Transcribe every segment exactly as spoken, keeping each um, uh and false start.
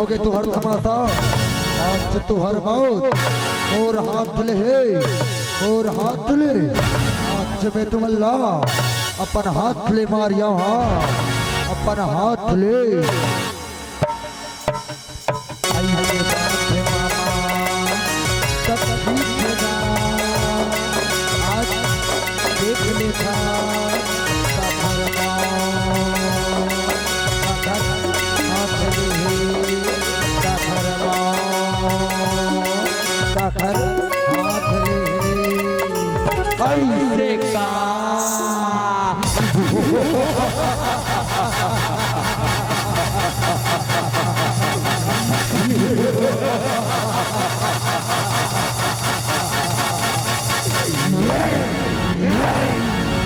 ओके, तुहर तमाशा, आज तुहर मौत, मोर हाथ ले हे, मोर हाथ ले। आज मैं तुमन ला अपन हाथ ले मारिया हा, अपन हाथ ले। आई के बात है मामा, सब ठीक है ना? आज देख लेथा, काखर माँ, काखर हाथ ले हे, काखर माँ, काखर हाथ ले हे। ऐसे का?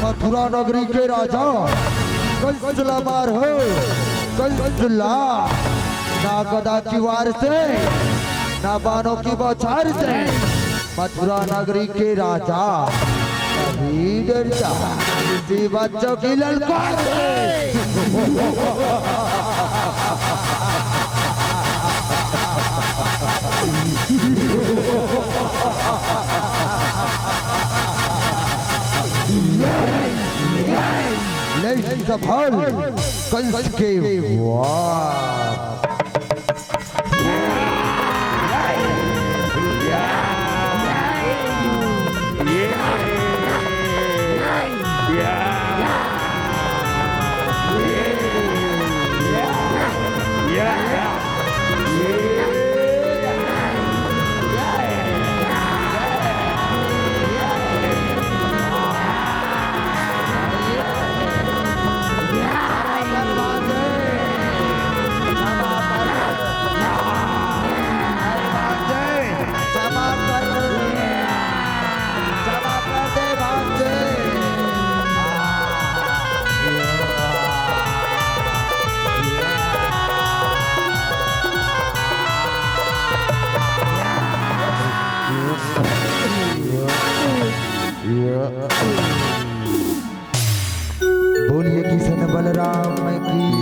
मथुरा नगरी के राजा कंस ला मार हो, कंस ला। ना गदा की वार से, ना बाणों की बौछार से मथुरा नगरी के राजा कभी डरता, इसी बच्चों की ललकार से। ले सफल कंस के वार।